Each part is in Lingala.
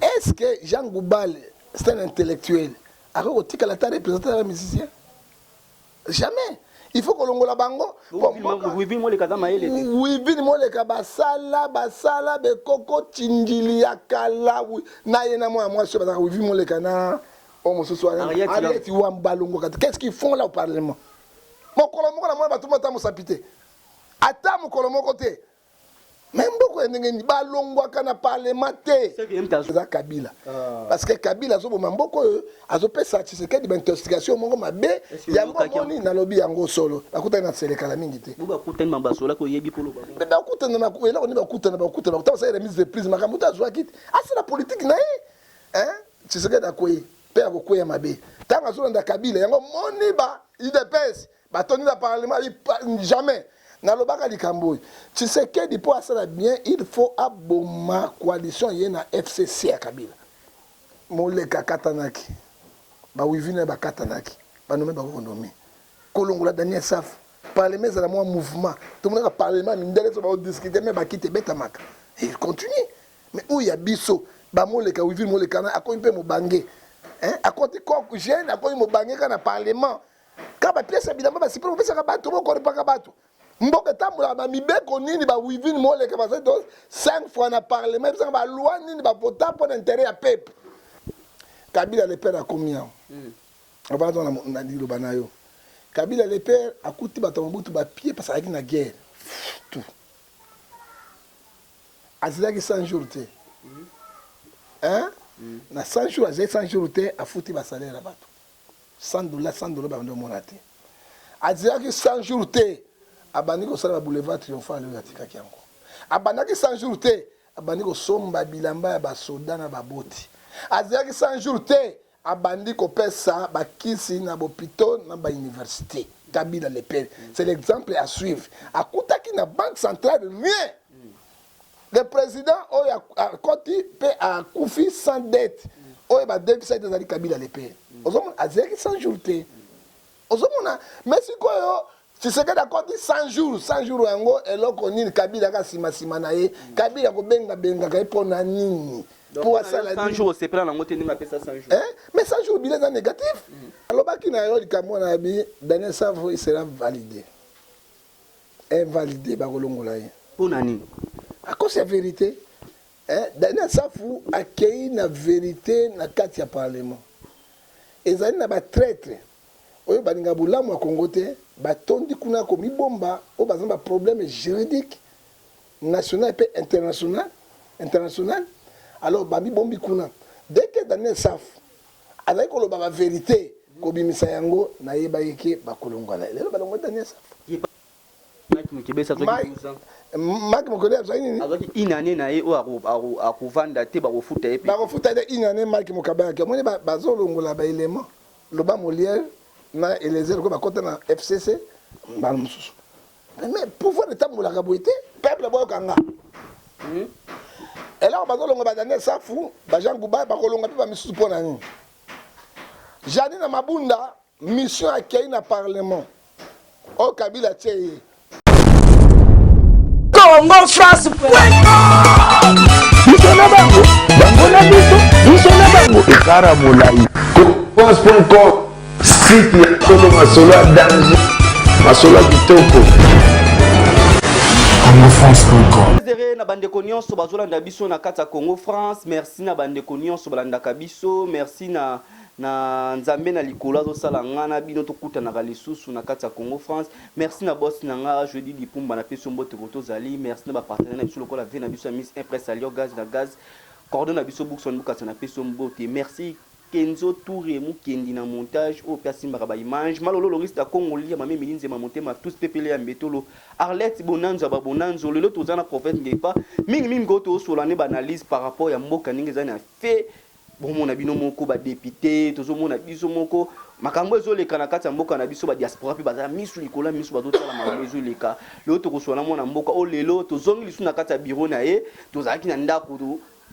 Est-ce que Jean Goubal, c'est un intellectuel? Akoki kotikala ata représentant ya musicien? Jamais. Il faut kolongola bango. Wivine Moleka aza mayele te. Wivine Moleka basala basala bekoko tindili ya kala na ye na mwana mwasi oyo bazalaka Wivine Moleka na oyo mosusu wana Henriette Wambu balongwaka te. Qu'est-ce qu'ils font là au parlement? Mokolo moko namona bato ata mosapi te. Ata mokolo moko te. Mais mboko ya ndenge nini balongwaka na parlement te? Eza Kabila. Ah. Parce que Kabila azoboma mboko oyo azopesa Tshisekedi ba intoxication moko mabe yango omoni nalobi yango solo bakutani na selekala mingi te. Bakutani ma basola ko yebi koloba. Mais bakutana na eloko nini bakutana bakutana bakutana basala remise de prise makambo te azwaki te asala politique na ye hein Tshisekedi akwei pe akokweya mabe ntango azolanda Kabila yango moni ba UDPS Batondi na parlement jamais nalobaka likambo oyo Tshisekedi po asala bien il faut aboma coalition ye na FCC ya Kabila Moleka akatanaki ba wivine naye bakatanaki ba nomme bako konome kolongola Daniel Safu parlement ezala mwa mouvement tomonaka parlement mindele so bao discuter mais bakiti ebetamaka il continue mais oyo ya biso ba Moleka wivine Moleka na akomi mpe mobange hein akoti coq jeune akomi mobange kaka na parlement Kaka ba pièces ya bilamba ba sipolo bopesaka batu bo corrompaka batu. Mboka etambolaka ba mibeko nini ba wivine moleka bazali to 5 fois na parlement ebisaka ba loi nini ba vota mpo na intérêt ya peuple. Kabila le père akomi awa. Avant na na liloba na yo. Kabila le père akuti bato ya Mobutu ba pied parce azalaki na guerre. Tout. Azelaki 100 jours te. Hein? Na 100 jours azali 100 jours te afuti ba salaire ya bato. 100 dollars, 100 dollars babandi komona te. Azelaki 100 jours te, abandi kosala ba boulevard triomphal oyo atikaki yango. Abandaki 100 jours te, abandi kosomba bilamba ya basoda na baboti. Azelaki 100 jours te, abandi kopesa bakisi na bopito na ba université. Kabila le père, c'est l'exemple à suivre. Akutaki na banque centrale rien. Le president oyo akoti pe akufi sans dette oyo ba defisa ete ezali Kabila le père. Ozomona azalaki 100 jours te. Ozomona mais sikoyo Tshisekedi akoti 100 jours, 100 jours yango eloko nini Kabila kaka sima sima na ye. Kabila kobenga bengaka ye pona nini? Po asala 100 jours osepela nango te ndenge apesa 100 jours. Eh? Mais 100 jours bilan eza négatif. Alobaki na yo likambo wana bi Daniel Savo il sera validé. Invalide bakolongola ye. Pona nini? A cause ya verite. Eh, Daniel Safu akei na verite na kati ya parlement. Ezali na ba traitre oyo balinga bolamu ya Congo te, batondi kuna komibomba oyo baza na ba problème juridique national pe international international alors bamibombi kuna. Dès que Daniel Safu azali koloba ba verite kobimisa yango nayebaki ke bakolongola ye lelo balongoli Daniel Safu. Mike Mukebesi azwaki 12 ans. Mike Mukebesi azwaki nini? Azwaki une année na ye oyo akovanda te bakofuta ye. Bakofuta ye une année Mike Mukabaki. Omoni bazolongola ba éléments loba Molière na Eliezer ko bakota na FCC mbala mosusu. Mais pouvoir etambolaka boye te peuple boyoka nga. Eloko bazolonga ba Daniel Safu, ba Jean Goubald bakolonga mpe ba misusu mpo na nini? Janine Mabunda mission akei na parlement oyo Kabila atie ye. Congo France biso na bango bango na biso biso na bango ekara molai france.com site ya solo masolo ya danger masolo ya kitoko congofrance.com na bandeko nyonso bazolanda biso na kati ya Congo France, merci na bandeko nyonso balandaka biso, merci na na Nzambe na likolo azosala nga na bino tokutanaka lisusu na kati ya Congo France. Merci na boss na nga Jeudi Dipumba na pesi yo mbote koto ozali. Merci na ba partenaires na biso lokola vie na biso ya Miss Impress Alio Gaz na Gaz cordon na biso Bookson Bukasa na pesi yo mbote. Merci Kenzo Toure Mukendi na montage oyo pe asimbaka ba image Malolo Loris da Congo Lia Mame Emily Nzema Motema tous Pepele ya Mbetolo Arlette Bonanzo ya ba Bonanzo lelo toza na prophète Ngefa mingi mingi ko tozosola nde ba analyse par rapport ya mboka ndenge eza na fait bomona bino moko ba depute tozomona biso moko makambo ezoleka na kati ya mboka na biso ba diaspora pe baza misu likolo ya misu bazotala makambo ezoleka lelo tokosola na mwana mboka oyo lelo tozongi lisusu na kati ya bureau na ye tozalaki na ndako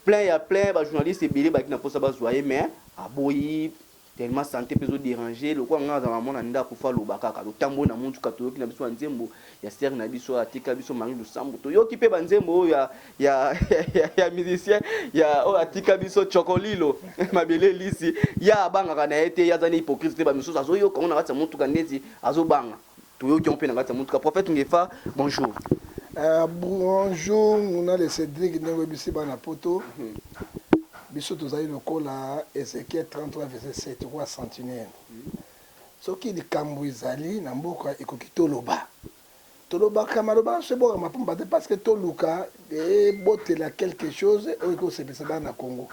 plein ya plein ba journaliste ebele bazalaki na mposa bazwa ye mais aboyi. Tellement sante pe ezo deranger lokola nga nazalaka mwana ndaku faut aloba kaka totamboli na mutuka toyoki na biso ba nzembo ya sœur na biso atika biso Marie Lusambo toyoki pe ba nzembo oyo ya ya ya musicien ya oyo atika biso Chokolilo mabele elisi ya abangaka na ye te ye aza na hypocrite te ba misusu azoyoka yango na kati ya mutuka ndeti azobanga toyoki yango pe na kati ya mutuka prophète Ngefa bonjour. Bonjour Ngunale Cedric ndenge oyebisi bana poto biso tozali lokola Ezechiel 33 verset 7 roi sentinelle soki likambo ezali na mboka ekoki toloba tolobaka maloba nyonso ebwakama pamba te parce que toluka ebotela quelque chose oyo ekosepelisa bana na Congo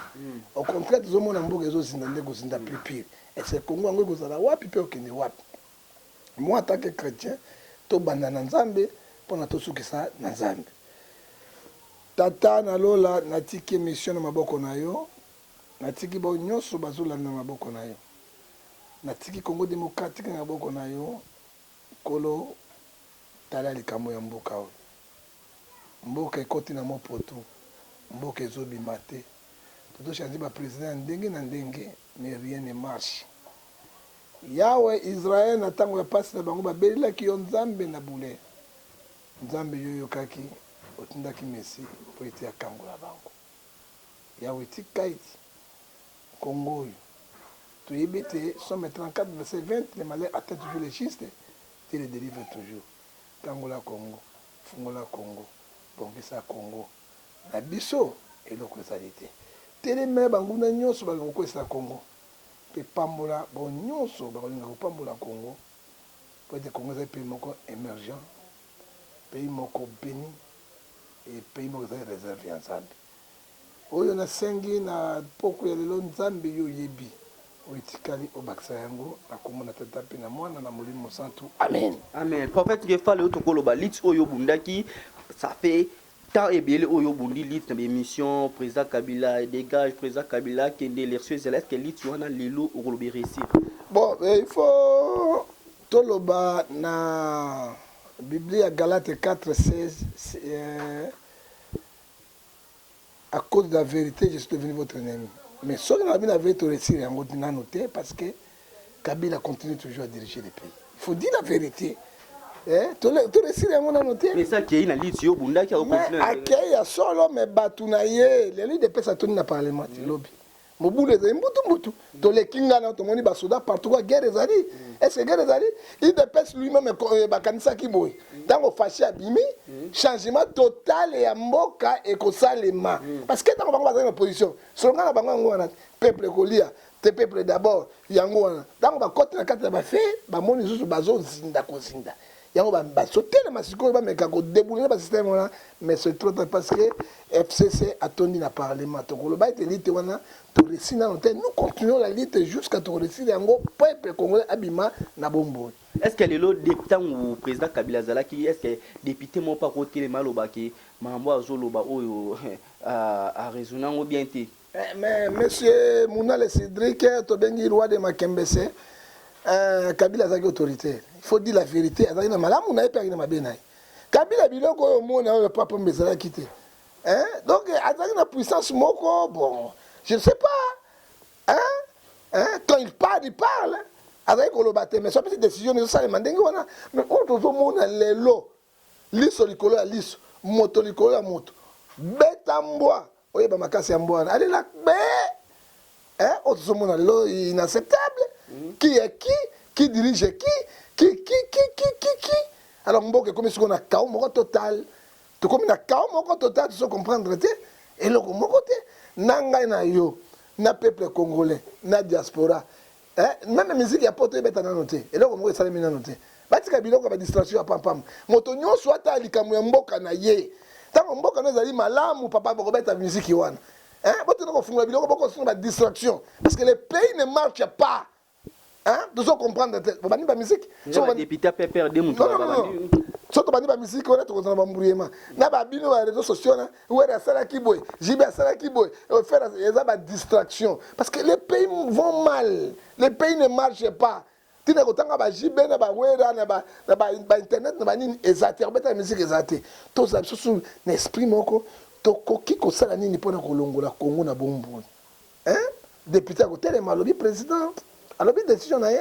au contraire tozomona mboka ezozinda nde kozinda plus pire est ce que Congo yango ekozala wapi pe okende wapi Moi en tant que chretien tobanda na nzambe pona tosukisa na nzambe. Tata na lola natiki emission na maboko na yo natiki baoyo nionso bazolanda na maboko na yo natiki Congo democratique na maboko na yo nkolo tala likambo ya mboka oyo mboka ekoti na mopotu mboka ezobima te tozo change ba president ya ndenge na ndenge mais rien ne marche Yawe, Israel na tango ya pasi na bango babelelaki yo Nzambe na bulee. Nzambe yo oyokaki, otindaki Messie mpo ete akangola bango. Yawe tika ete Congo oyo toyebi ete Psaume 34 verset 20 le malheur atteint toujours les justes, Dieu les delivre toujours. Kangola Congo, fungola Congo, bongisa Congo na biso eloko ezali te. Telemela banguna nyonso balinga kokweyisa Congo. Mpe pambola baoyo nionso bakolinga kopambola Congo, mpo ete Congo ezali pays moko emergent, pays moko beni et pays moko ezali reserve ya Nzambe. Oyo nasengi na pokwa ya lelo, Nzambe yo oyebi oyo etikali, obakisa yango na kombo na Tata mpe na Mwana na Molimo Mosantu. Amen. Amen prophète Ngefa lelo tokoloba lutte oyo obundaki ça fait Temps ebele oyo obundi lutte na ba emission president kabila degage president kabila akende election ezala est ce que lutte wana lelo okoloba e reussir? Bon il faut toloba na biblia galate 4 16 à cause de la verite je suis devenu votre ennemi mais soki nalobi na verite to reussir yango nanu te parce que Kabila continue toujours à diriger le pays. Il faut dire la vérité. Eh, to réussir yango nano te. Mais ça akei na liti yo bundaki ako continuer. Akei ya solo mais batu na ye lelo idps atoni na parlement ti lobi. Mobulu ezali mbutu mbutu. Toleki nga na tomoni ba soda partout kwa guerre ezali. Est-ce que guerre ezali? Idps lui-même eh, bakanisaki boye. Tango Fashi abimi, changement total ya mboka ekosalema. Parce que tango bango bazali na position, slogan na bango yango wana peuple kolia te peuple d'abord yango wana ntango bakoti na kati ya bafe bamoni lisusu bazozinda kozinda yango bazotelema sikoyo bameka kodeboule na basystème wana mais c'est trop tard parce que fcc atondi na parlement tokoloba ete lite wana toresi nano te nous continuons la lite jusqu'à tokoresir yango peuple congolais abima na bomboi. Est ce que lelo ntango président Kabila azalaki est ce que député moko mpe akotelema aloba ke makambo oyo azoloba oyo a raisonne yango bien te? Eh, mais monsieur Munale Cédric, tobengi roi de Makembese, euh, Kabila azalaki autoritaire. Il faut dire la vérité, azalaki na malamu na ye mpe azalaki na mabe na ye. Kabila biloko oyo omona oyo papa mbe ezalaki te. Hein? Donc azalaki na puissance moko, bon, je ne sais pas. Hein? Hein? Quand il parle, il parle. Azalaki koloba te, mais soki décision ezosalema ndenge wana, mais oyo tozomona lelo Liso likolo ya liso, moto likolo ya moto. Beta mbwa, oyeba makasi ya mbwa wana. Alela be! Eh, oyo tozomona lelo inacceptable. Mm. Qui est qui? Qui dirige qui? Qui, qui, qui, qui, qui, qui? Alors mboka ekomi sikoyo na chaos moko total. Tokomi na chaos moko total, tozo comprendre te. Eloko moko te. Na ngai na yo, na peuple congolais, na diaspora. Eh, meme musique ya poto ebeta nano te. Eloko moko esalemi nano te. Batika biloko ya ba distraction ya pampam. Moto nyonso ata likambo ya mboka na ye. Tango mboka no ezali malamu papa bokobeta musique wana. Eh, botina kofungola biloko boko ba distraction parce que le pays ne marche pas. Hein, tozo comprendre te. Bobandi ba musique. So ba député PPRD mutu ba bandi. So tobandi ba musique wana tokozala ba mbrouillement. Na ba bino ba réseaux sociaux na Wera asalaki boye, JB asalaki boye, Ferre eza ba distraction parce que les pays vont mal, les pays ne marchent pas. Tina kotanga ba JB na ba Wera na ba na ba, ba internet na ba nini eza te, kobeta musique eza te. Tozala lisusu na esprit moko tokoki kosala nini pona kolongola Congo na bomboi. Hein? Député akotelema alobi président. Alobi décision na ye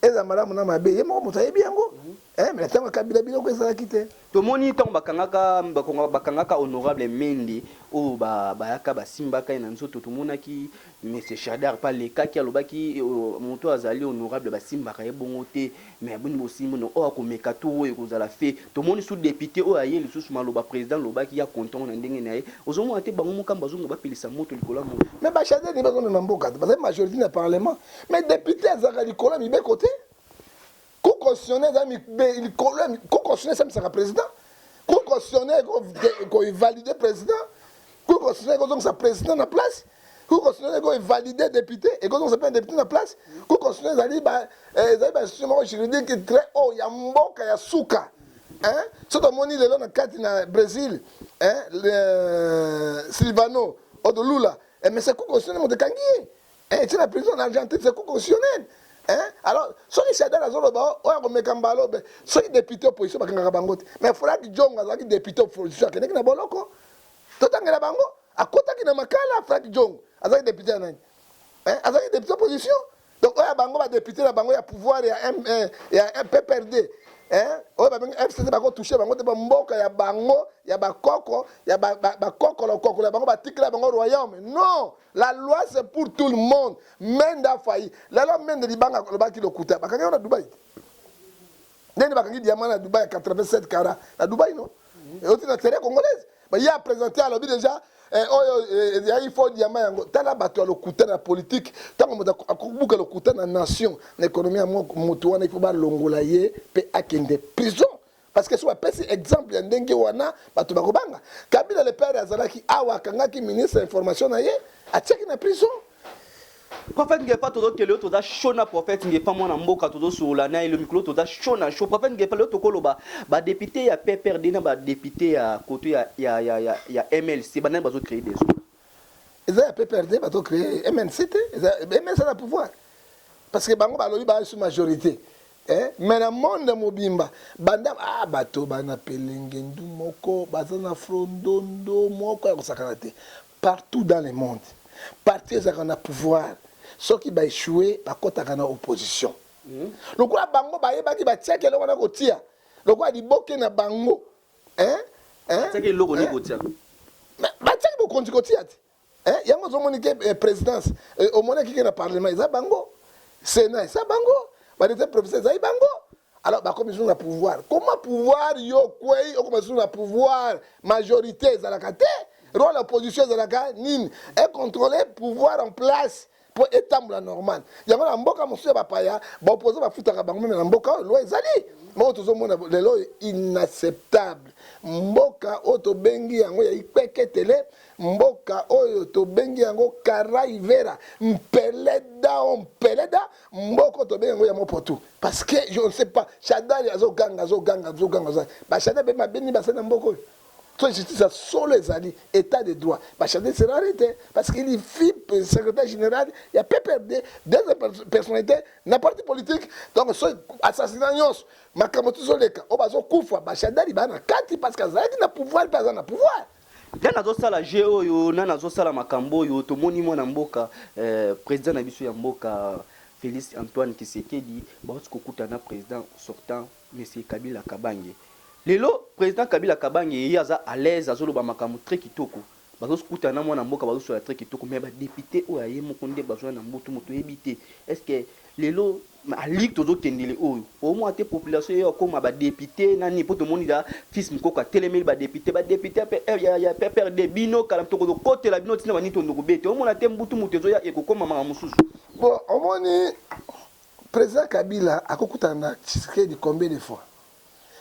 eza malamu na mabe, ye moko moto ayebi yango. Mais na ntango ya Kabila biloko ezalaki te. Tomoni ntango bakangaka bakangaka honorable Mende oyo bayaka basimbaka ye na nzoto, tomonaki monsieur Shadary mpe alekaki alobaki moto azali honorable basimbaka ye bongo te, mais boni bosimbi no oyo akomeka tour oyo ekozala fe. Tomoni su député oyo aye lisusu maloba président alobaki ya content na ndenge na ye, ozomona te bango mokambo bazonga bapelisa moto likolo ya moto. Mais baShadary ni bazomema mboka te, bazali majorité na parlement, mais député azalaka likolo ya mibeko te. Cour constitutionnelle eza likolo ya cour constitutionnelle esambisaka président, cour constitutionnelle kovalide président, cour constitutionnelle ekozongisa président na place, cour constitutionnelle ekovalide député, ekozongisa mpe député na place. Cour constitutionnelle ezali bainstitution moko juridique très haut ya mboka ya suka. So tomoni lelo na kati na Brésil, Silvano odo Lula, mais c'est cour constitutionnelle moto ekangi ye, etie na prison. Na Argentine, c'est cour constitutionnelle. Alors soki Shadary azoloba oyo akomeka mbala obe, soki député opposition bakangaka bango te, mais Frank Diongo azalaki député opposition, akendeki na boloko. Totangela bango, akotaki na Makala. Frank Diongo azalaki député ya nani? Azalaki député opposition. Donc oyo ya bango, badéputé na bango ya pouvoir ya PPRD oyo babengi FCC, bakotouche bango te. Bamboka ya bango ya bakoko ya bakokolo kokolo ya bango, batikela bango royaume. Non, la loi, c'est pour tout le monde. Mende a failli lelo. Mende libanga alobaki lokuta, bakangi yango na Dubai. Ndenge bakangi diamant na Dubai ya 87 carats na Dubai, no oti na terrain congolaise, ye aprésente, alobi déjà oyo ezalaki faux diamant yango. Tala bato ya lokuta na politique. Ntango moto akobuka lokuta na nation, na économie ya moto wana, il faut balongola ye mpe akende prison, parce que so bapesi exemple ya ndenge wana, bato bakobanga. Kabila le père azalaki awa, akangaki ministre ya information na ye, atiaki na prison. Prophète Ngefa, tozokende oyo toza chaud na prophète Ngefa, mwana mboka, tozosolola na ye le mikolo, toza chaud na chaud. Prophète Ngefa, lelo tokoloba badéputé ya PPRD na badéputé ya koto ya MLC, banani bazocréer désordre? Eza ya PPRD bazocréer, MNC te. MNC na pouvoir, parce que bango balobi baa sous majorité. Mais na monde mobimba banda bato bana pelengendu moko baza na frondondo moko ya kosakana te. Partout dans le monde, parti ezalaka na pouvoir, soki baéchoué, bakɔtaka na opposition. Lokola bango bayebaki, batiaki eloko wana kotia lokola liboke na bango. Batiaki eloko nini kotia? Batiaki bokonzi kotia te. Yango ozomoni ke présidence, omonaki ke na parlement eza bango, sénat eza bango, badete professeur ezali bango. Alors bakomi lisusu na pouvoir. Comment pouvoir yo kwei, okoma lisusu na pouvoir? Majorité ezalaka te. Rôle opposition ezalaka nini? Econtrôler pouvoir en place mpo etambola normal. Yango na mboka mosusu ya bapaya, baopposant bafutaka bango. Même na mboka oyo loi ezali moko tozomona lelo oyo inacceptable. Mboka oyo tobengi yango ya ikpeketele, mboka oyo tobengi yango karaivera mpeleda o mpeleda, mboka oyo tobengi yango ya mopotu, parce que je ne sais pas, Shadary azoganga, azoganga, azoganga. BaShadary mpe mabeni basali na mboka oyo. So justice ya solo ezali, état de droit, baShadary sera arrêté, parce qu'il fit secrétaire général ya PPRD, deuxième personnalité na parti politique. Donc so assassinat nyonso, makambo tozoleka oyo, bazokufa, baShadary baa na kati, parce que azalaki na pouvoir mpe aza na pouvoir. Nani azosala jeu oyo? Nani azosala makambo oyo? Tomoni mwana mboka, président na biso ya mboka Félix Antoine Tshisekedi bauti kokutana président sortant monsieur Kabila Kabange. Lelo président Kabila Kabange ye aza à l'aise, azoloba makambo très kitoko, bazokutana na mwana mboka, bazosola très kitoko, mais badéputé oyo aye moko nde bazwa na mbutu moto oyebi te. Est ce que lelo alike tozokendele oyo omwa te population ye akóma badéputé nani? Mpo tomoni da fils Mokoko atelemeli badéputé ya PPRD. Bino kala tokozokotela bino ntina banini tondo kobete omona te mbutu moto ezoya ekokóma maka mosusu. Bon, omoni président Kabila akokutana na Tshisekedi combien de fois?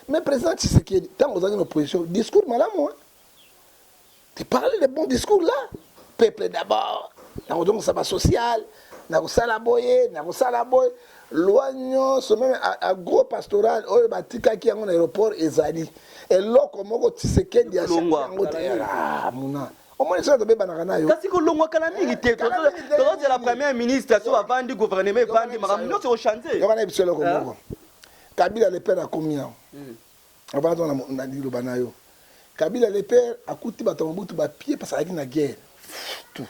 Mais président Tshisekedi, ntango ozalaki na opposition, discours malamu, tu parlais de bons discours là, peuple d'abord, nakozongisa basocial, nakosala boye, nakosala boye, loi nyonso, même agro pastoral oyo batikaki yango na aéroport ezali eloko moko Tshisekedi yango te. Muna omoni soki tobebanaka na yo. Kasi kolongwa kala mingi te, tozozela premier ministre so bavandi, gouvernement evandi, makambo nyonso ekochange. Yoka na biso eloko moko. Kabila le père akomi awa, avanda na liloba na yo. Kabila le père akuti bato ya Mobutu bapie, parce azalaki na guerre tout.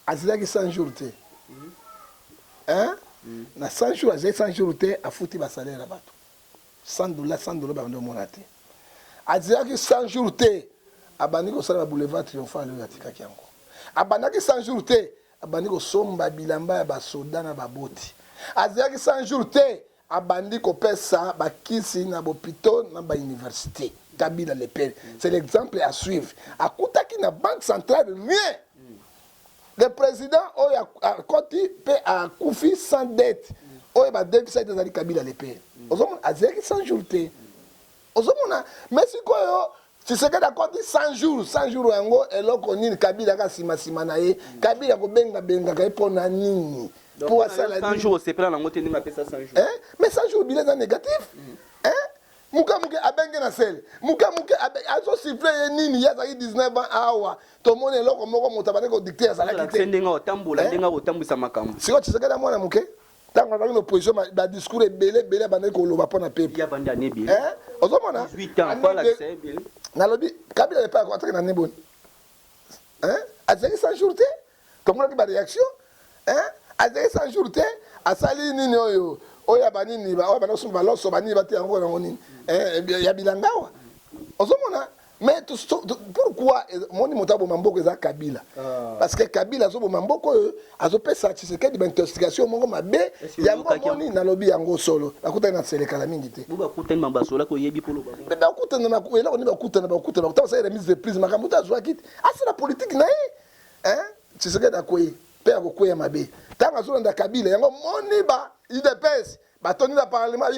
Azelaki 100 jours te. Na 100 jours, azali 100 jours te, afuti basalaire ya bato 100 $, 100 $ babandi omona te. Azalaki 100 jours te, abandi kosala baboulevard triomphal oyo atikaki yango. Abandaki 100 jours te, abandi kosomba bilamba ya basoda na baboti. Azalaki 100 jours te, abandi kopesa bakisi na bopito na bauniversité. Kabila le père, c'est l'exemple à suivre. Akutaki na Banque centrale rien. Le président oyo akoti mpe akufi sans dette, oyo badefisa ete, ezali Kabila le père. Ozomona, azalaki 100 jours te, ozomona. Mais sikoyo Tshisekedi akoti 100 jours. 100 jours yango eloko nini? Kabila kaka nsima na ye. Kabila kobengabengaka ye mpo na nini? Mpo asala 100 jours, osepela nango te ndenge apesa 100 jours? Hein? Mais 100 jours, bilan eza négatif, hein? Moke moke abenge na sele, moke moke azosiffler ye nini? Ye azalaki 19 ans awa, tomoni eloko moko moto abandi kodicter azalaki te. Ndenge otambola, ndenge akotambwisa makambo. Sikoyo Tshisekedi mwana moke, ntango azalaki na opposition, badiscours ebele ebele abandaki koloba mpo na peuple. Ya bandi ane ebele. Ozomona. 18 ans po alakisa ebele. Nalobi Kabila epai ataki na nde boni? Azalaki 100 jours te, tomonaki baréaction. Azalaki 100 jours te, asali nini? Oyo ya banini, oyo banda kosomba baloso, banini, batia yango yango nini ya bilanga awa, ozomona. Mais pourquoi moni moto aboma mboka eza Kabila? Parce que Kabila azoboma mboka oyo, azopesa Tshisekedi baintoxication moko mabe. Yango moni nalobi yango solo, bakutani na Nselekala mingi te. Bakutani basolaki, oyebi mpo loba. Bakutana eloko nini? Bakutana basala remise reprise, makambo te azwaki te, asala politique na ye. Tshisekedi akwei mpe akokweya mabe ntango azolanda Kabila. Yango moni ba UDPS batondi na parlement.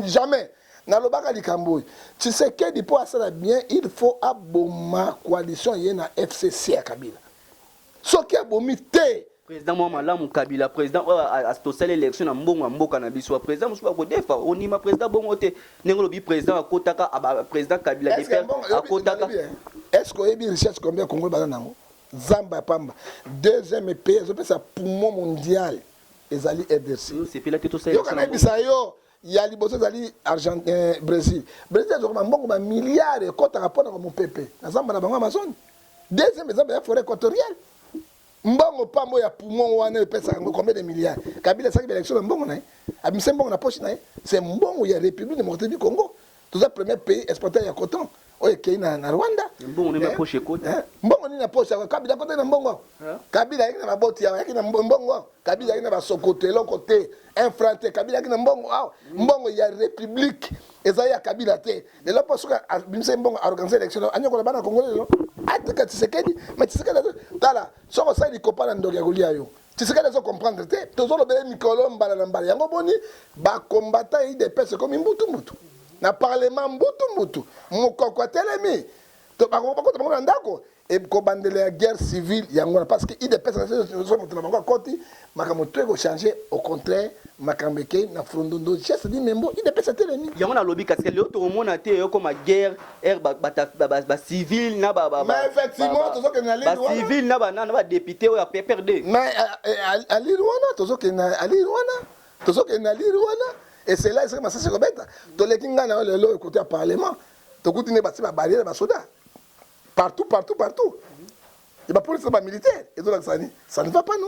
Jamais nalobaka likambo oyo. Tshisekedi, mpo asala bien, il faut aboma coalition ye na FCC ya Kabila. Soki abomi te Président mwa malamu Kabila, président oyo tosala élection na mbongo ya mboka na biso. Président mosusu bakodefa ondima président bongo te. Ndenge olobi, président akotaka, président Kabila akotaka. Est ce que oyebi richesse combien Congo baza nango? Zamba ya pamba, deuxième pays ezopesa poumon mondial ezali RDC. Yoka, nayebisa yo, ya liboso ezali Argentin, Brésil. Brésil ezokoma mbongo bamilliard ekɔtaka mpona mopepe na zamba na bango Amazone. Deuxième eza ya forêt équatoriale. Mbongo pambo ya poumon wana epesaka yango combien de milliards? Kabila asalaki baélection na mbongo na ye, abimise mbongo na poche na ye? C'est mbongo ya République démocratique du Congo. Toza premier pays exportateur ya coton oyo ekei na Rwanda. Mbongo nini na poche ekota? Mbongo nini na poche? Kabila akotaki na mbongo awa? Kabila ayaki na baboti awa? Ayaki na mbongo awa? Kabila ayaki na basokoto, eloko te, un franc te. Kabila ayaki na mbongo awa? Mbongo ya république ezali ya Kabila te. Lelo mpo soki abimisa mbongo, aorganiser élection, anyokola bana Kongo. Lelo atika Tshisekedi, mais Tshisekedi, tala, soki osali likopa na ndoki ya kolia yo. Tshisekedi azocomprendre te. Tozolobela mikolo mbala na mbala. Yango boni bakombata ya UDPS ekomi mbutu mbutu na parlement, mbutu mbutu, mokoko atelemi, bakota bango na ndako, ekobandela ya guerre civile yango wana, parce que UDPS so moto na bango akoti, makambo to ekochange. Au contraire, makambo ekei na frondondo, geste di membo, UDPS atelemi. Yango nalobi, kasi lelo tokomona te eyokoma guerre r bacivile na Mais effectivement, tozokende na lili wana. Bacivile na badéputé oyo ya PPRD. Mais alili wana, tozokende na alili wana, tozokende na lili wana. Esela esika masasi kobeta. Toleki ngai na yo lelo ekote ya parlement, tokuti nde basi babarrière, basoda partout, partout, partout, et bapolisi na bamilitaire. Ezolakisa nini? Ça ne va pas, non,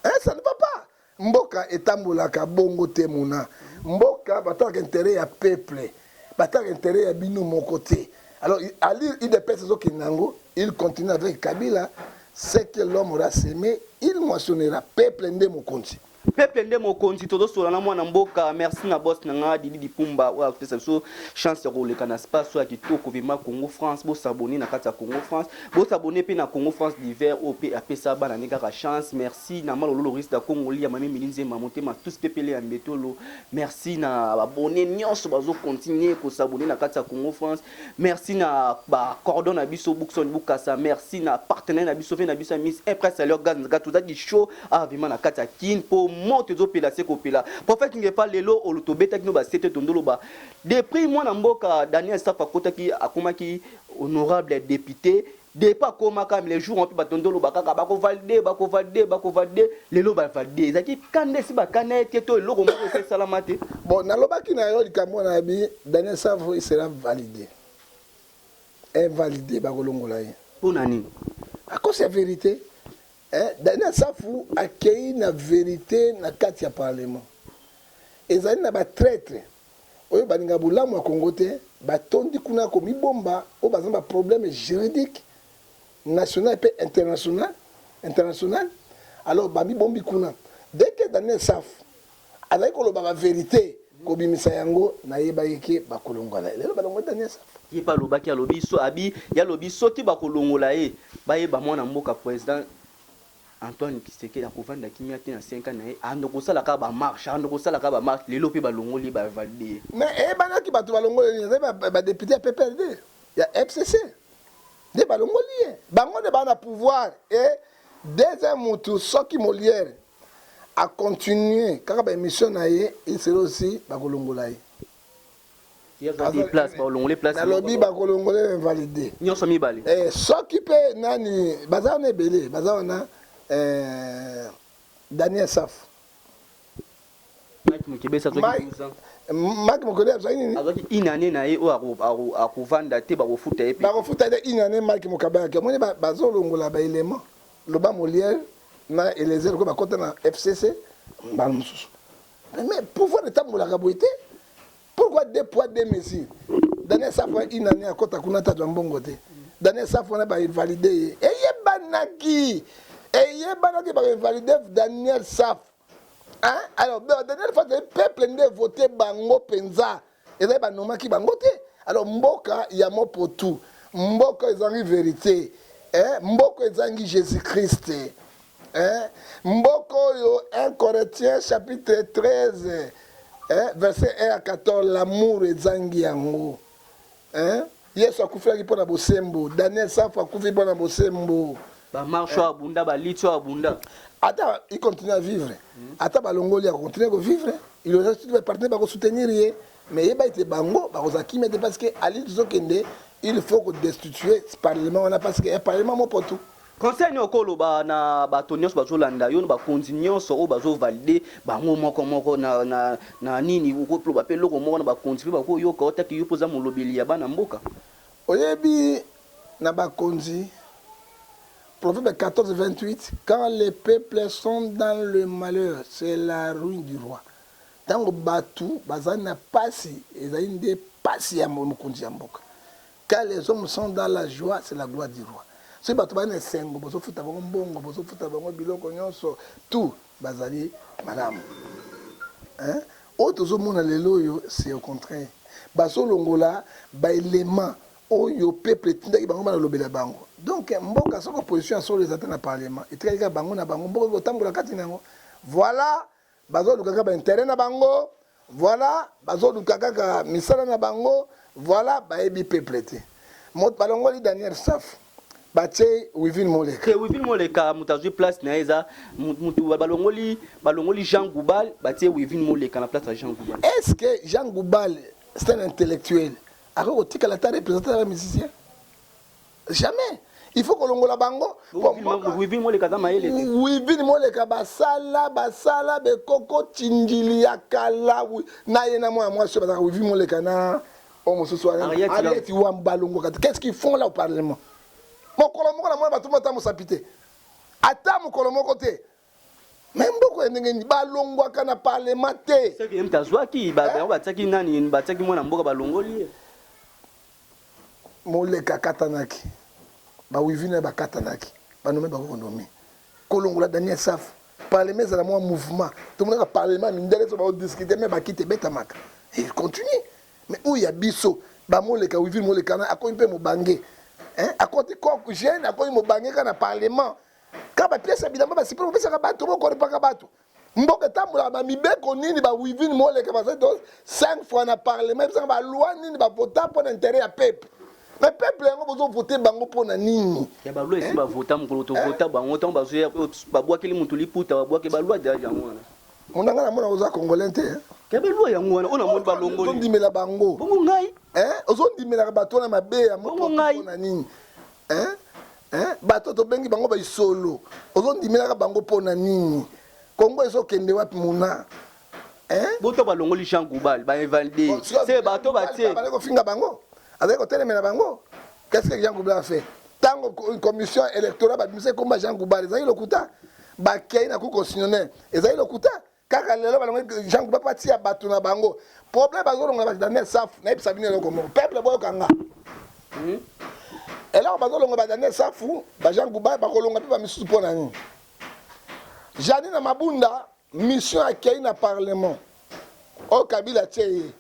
hein, ça ne va pas. Mboka etambolaka bongo te. Mona mboka, batalaka intérêt ya peuple, batalaka intérêt ya bino moko te. Alors ali UDPS ezokende yango, il continue avec Kabila. Ce que l'homme aura semé, il moissonnera. Peuple nde mokonzi. Peuple nde mokonzi. Tozosola na mwana mboka. Merci na boss na nga Didi Dipumba oyo apesa biso chance ya koleka na space oyo ya kitoko vraiment, Congo France. Bosabonner na kati ya Congo France, bosabonner mpe na Congo France divers oyo mpe apesa bana ne kaka chance. Merci na Malolo Loris da Congoli ya Mami Mili Nzemba Motema tous pepele ya Mbetolo. Merci na babone nyonso bazocontinue kosabonner na kati ya Congo France. Merci na bacordon na biso Bukson Bukasa. Merci na partenaire na biso, fe na biso ya Miss Impress Alio Gaz. Tozaki show awa vraiment na kati ya Kine mpo moto ezopela se kopela. Prophète Ngefa, lelo oyo tobetaki no basete, tondoloba depuis mwana mboka Daniel Safa akotaki, akomaki honorable député. Depuis akomaka, les jours mpe bato ndoloba kaka bakovalide, bakovalide, bakovalide. Lelo bavalide, ezalaki kanda esi bakanda ye te to eloko moko esi esalama te? Bon, nalobaki na yo likambo na yabi, Daniel Savo, il sera validé, invalidé, bakolongola ye. Mpo na nini? À cause ya vérité. Eh, Daniel Safu akei na verite na kati ya parlement. Ezali na ba traitre oyo balinga bolamu ya Congo te, batondi kuna komibomba, oyo baza na ba problème juridique national pe international, international. Alors bamibombi kuna. Dès que Daniel Safu azali koloba ba verite, kobimisa yango, nayebaki ke bakolongola ye. Lelo balongoli Daniel Safu. Ye pe alobaki alobi so abi ye alobi soki bakolongola ye bayeba mwana mboka president Antoine Tshisekedi akovanda kimia te na 5 ans na ye ando kosala kaka ba marche ando kosala kaka ba marche lelo pe balongoli ye ba valide ye. Mais eyebanaki batu balongoli ye ezali ba depute ya PPRD ya FCC nde balongoli ye bango nde ba na pouvoir et deuxième mutu soki Molière a continuer kaka ba emission na ye il serait aussi bakolongola ye. Nalobi bakolongola invalide nyonso mibale eh, soki mpe nani baza wana ebele baza wana eh, Daniel Safu Mike Mukebesi azwaki 12 ans. Mike Mukebesi azwaki nini? Azwaki une année na ye oyo akovanda te bakofuta ye pe. Bakofuta ye une année Mike Mukabaki. Omoni bazolongola ba éléments. Loba Molière na Eliezer ko bakota na FCC mbala mosusu. Mais pouvoir etambolaka boye te. Pourquoi deux poids deux mesures? Daniel Safu une année akota kuna ata azwa mbongo te. Daniel Safu wana ba invalide ye. Eyebanaki. Eyebanaki ba invalide Daniel Safu. Hein? Alors Daniel Safu peuple nde voter bango penza. Ezali ba nomaki bango te. Alors mboka ya mopotu, mboka ezangi verite, eh? Mboka ezangi Jésus-Christ. Eh, mboka oyo 1 Corinthiens chapitre 13 eh, verset 1 à 14 l'amour ezangi yango eh, Yesu akufelaki mpo na bosembo, Daniel Safu akufi mpo na bosembo. Ba marche oyo abunda, ba lutte oyo abunda. Ata il continue à vivre, ata balongoli ako continuer ko vivre, il aura surtout ba partenaires bako soutenir ye, mais yeba ete bango bakozala kimia te parce que ali tozokende, il faut ko destituer parlement wana parce que ya parlement mopotu. Conseil nini oko loba na bato nionso bazo landa yo na bakonzi nionso oyo bazo valide bango moko moko na na na nini oko loba pe eloko moko na bakonzi pe bako yoka yo take yo pe oza molobeli ya bana mboka. Oyebi na bakonzi Proverbe 14 28 quand les peuples sont dans le malheur c'est la ruine du roi tango batu bazali na pasi ezali nde pasi ya mokonzi ya mboka Quand les hommes sont dans la joie, c'est la gloire du roi. Soki bato bazali na esengo, bozofuta bango mbongo, bozofuta bango biloko nyonso, tout bazali malamu. Hein? Oyo tozomona lelo oyo, c'est au contraire. Bazolongola ba éléments oyo peuple etindaki bango bana lobela bango. Donc mboka soki opposition ya solo eza te na parlement, etikali kaka bango na bango, mboka ekotambola kati na yango. Voilà Bazo luka kaka ba interet na bango, voilà bazo luka kaka misala na bango, voilà bayebi peuple te. Moto balongoli Daniel Safu, batie Wivine Moleka. Te Wivine Moleka moto azwi place na ye eza moto balongoli balongoli Jean Goubal batie Wivine Moleka na place ya Jean Goubal. Est-ce que Jean Goubal c'est un intellectuel? Akoki kotikala ata représentant ya ba musiciens? Jamais. Il faut kolongola bango. Wivine Moleka aza mayele te. Wivine Moleka basala basala bekoko tindili ya kala na ye na mwana mwasi oyo bazalaka Wivine Moleka na oyo mosusu wana Ariette Wambu balongwaka te. Qu'est-ce qu'ils font là au parlement? Mokolo moko na mona bato ata mosapi te. Ata mokolo moko te. Mais mboko ya ndenge nini balongwaka na parlement te. Soki ye moto azwaki bango batiaki nani batiaki mwana mboka balongoli ye. Moleka akatanaki, ba wivine bakatanaki, ba nomme bako ko nomme. Kolongola Daniel Safu, parlement ezala mwa mouvement. Tomonaka parlement mindele so bao discuter mais bakiti ebetamaka. Il continue. Mais oyo ya biso, ba Moleka, wivine Moleka na akomi mpe mobange. Hein? Akoti kok jeune akomi mobange kaka na parlement. Kaka ba pièces ya bilamba ba sipolo bopesaka bato, bokoripaka bato. Mboka etambolaka ba mibeko nini ba wivine moleka bazali to 5 fois na parlement ebisaka ba loi nini ba vota mpo na intérêt ya peuple mais peuple yango bozo vote bango mpo na nini? Ya ba loi esi ba vota mokolo to vota bango ntango bazoya babwakeli moto liputa babwaki ba loi deja yango wana. Monanga na mona oza congolais te. Ya ba loi yango wana oyo namoni balongoli. Ozondimela bango. Bongo ngai. Eh ozondimelaka bato wana mabe ya moko mpo na nini? Hein? Hein? Bato tobengi bango ba isolo. Ozondimelaka bango mpo na nini? Congo ezokende wapi muna? Hein? Boto balongoli Jean Goubal, ba invalide. C'est bato batie. Bazali kofinga bango. Azali kotelemela bango. Qu'est-ce que Jean Goubal a fait? Ntango commission électorale babimisaki komba Jean Goubald, ezalaki lokuta. Bakei na cour constitutionnelle, ezalaki lokuta. Kaka lelo balongoli Jean Goubald mpo atia bato na bango. Problème, bazolongola ba Daniel Safu. Nayebisa bino eloko moko, peuple, boyoka nga. Eloko bazolongola ba Daniel Safu, ba Jean Goubald, bakolonga mpe bamisusu. Mpo na nini? Janine Mabunda, mission akei na parlement oyo Kabila atie ye.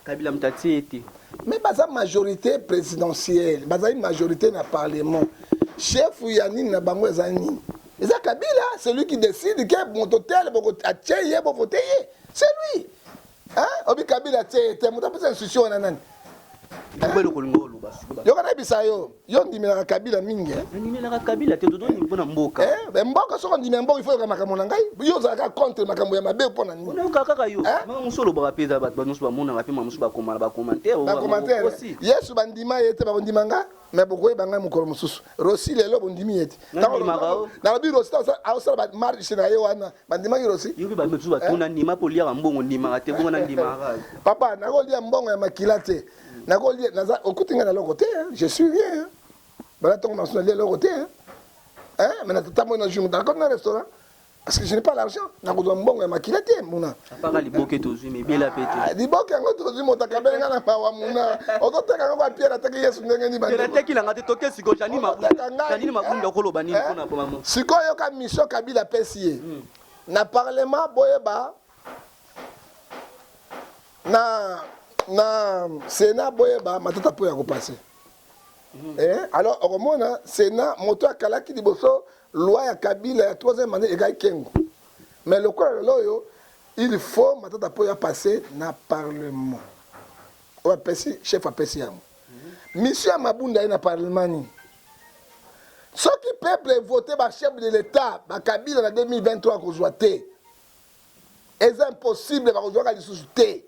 Kabila moto atie ye te. Mais baza majorité présidentielle, bazali majorité na parlement. Chef ya nini na bango eza nini? Eza Kabila. C'est lui qui décide ke moto tel atie ye, bovote ye. C'est lui, hein? Obi Kabila atie ye te, moto apesa institution wana nani? Eloko olinga oloba sikoyo? Yoka, nayebisa yo, yo ndimelaka Kabila mingi, eh? Nandimelaka Kabila te, tozongi mpona mboka. Eh, mboka, soki ondimi ya mboka, ifo yoka makambo na ngai. Yo ozalaka contre makambo ya mabe, mpo na nini? Onayoka kaka yo. Mama mosu olobaka mpe eza bato nyonso bamonaka mpe, mama mosu bakoma na bacommentaire. Bacommentaire, Yesu bandima ye te, bakondima nga. Me bokoyeba ngai mokolo mosusu. Rosi lelo bondimi ye te. Nalobi Rosi aosala bamarche na ye wana, bandimaki Rosi. Yo mpe bato mosusu batuna ndima mpo oliaka mbongo, ndimaka te bongo, nandimaka. Papa, nakolia mbongo ya makila te. Nakolia, naza okuti ngai na eloko te, je suis rien. Bala ntongo masu nalia eloko te, mais natamboyi na jour, nakoti na restaurant parce que je n'ai pas l'argent. Nakozwa mbongo ya makila te, muna. Apaka liboke tozwi, mebela pe te. Liboke yango tozwi, moto akabeli nga na mawa. Muna, ozoteka yango kwa Pierre ateki Yesu ndenge nini? Ateki nanga te. Toke sikoyo Janine Mabunda, okoloba nini mpona? Sikoyo yoka, mission Kabila apesi ye na parlement, boyeba na Sénat, boyeba Matata mpo ya kopase. Alors okomona Sénat, moto akalaki liboso loi ya Kabila ya troisième année ekaki Kengo. Mais lokola lelo oyo il faut Matata mpo ya passe na parlement oyo apesi, chef apesi yango mission ya Mabunda ye na parlement nini? Soki peuple evote bachef de l'État, bakabila na 2023 akozwa te, eza impossible, bakozwaka lisusu te.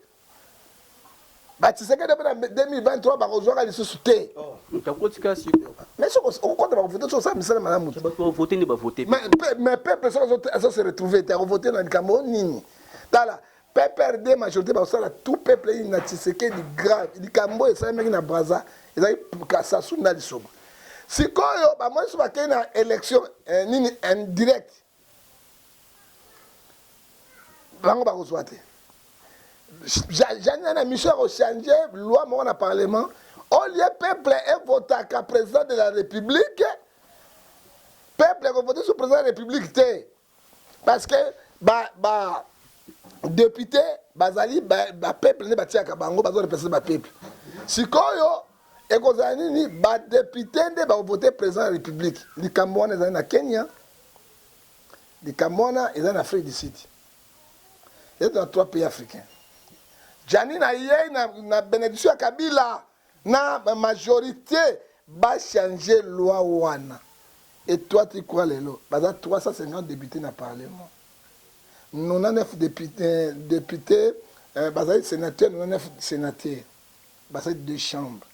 Batshisekedi mpe na 2023 bakozwaka lisusu te. Takotika sikoyo. Mais soki okokota, bakovote soki osala misala malamu te. Bato bavote nde bavote. Mais peuple soki azo se retrouve te, akovote na likambo nini? Tala, PPRD majorité bakosala tout peuple nini na Tshisekedi? Grave likambo oyo esalemaki na Braza, ezali Sasu na Lisoma. Sikoyo bamoni so bakei na élection nini indirect, bango bakozwa te. Jani na mission ya kochange loi moko na parlement, au lieu peuple evotaka président de la République, peuple ekovote sur président de la République te, parce que ba député bazali bapeuple nde batiaka bango, bazorepresente bapeuple. Sikoyo ekozala nini? Badéputé nde bakovote président ya République. Likambo wana ezali na Kenya, likambo wana ezali na Afrique du Sud, eza na trois pays africains. Jani na ye na bénédiction ya Kabila na majorité bachange loi wana. Et toi, tu crois lelo baza 350 députés na parlement, 99 députés, députés bazali sénateur, 99 sénateur basali deux chambres,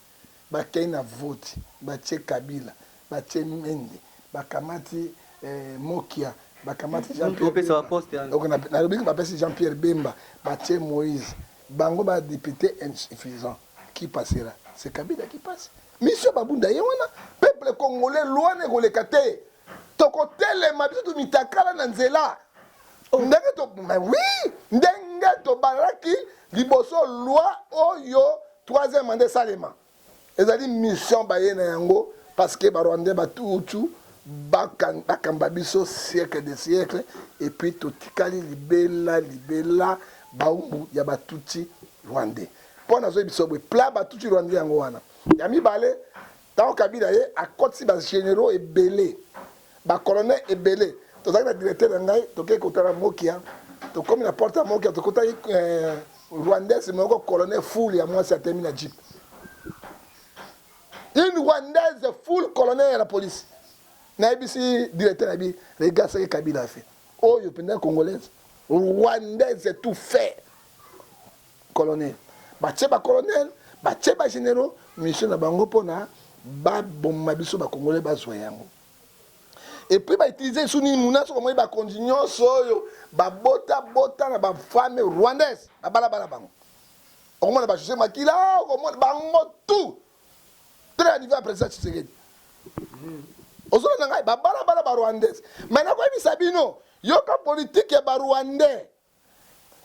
bakei na vote, batie Kabila, batie Mende, bakamati Mokia, bakamati Jean-Pierre, bapesi Jean-Pierre Bemba, batie Moïse. Bango badéputé insuffisant, qui passera? C'est Kabila qui passe. Mission babunda ye wana, peuple congolais, loi na ekoleka te. Tokotelema biso, tomitakala na nzela ndenge to, mais oui, ndenge tobalaki liboso loi oyo troisième mandat esalema. Ezali mission baye na yango, parce que Barwandais batutu bakamba biso siècle de siècle, et puis totikali libela libela baumbu ya Batuti rwandais. Mpo nazoyebi biso boye, pla Batuti rwandais yango wana. Ya mibale, ntango Kabila ye akotisi bagénéraux ebele, bacolonel ebele, tozalaki na directeur na ngai, tokei kotala Mokia. Tokomi na porte ya Mokia, tokotaki Rwandaise moko, colonel full ya mwasi, atemi na jeep, une Rwandaise full colonel ya la police. Nayebisi directeur na bi: "Regarde ce que Kabila a fait." Oyo mpenza Congolaise, Rwandaise, tout fait colonel. Batie bacolonel, batie bagénéraux, mission na bango mpona baboma biso Bacongolais, bazwa yango. Et puis bautilize lisusu nini? Muna, soki omoni bakonzi nyonso oyo babotabota na bafemme rwandaise, babalabala bango, okomona bajose Makila, okomona bango tout. Tala ya niveau ya président Tshisekedi. Ozolanda ngai, babalabala ba rwandais. Mais nakoyebisa bino, yoka politique ya ba rwandais.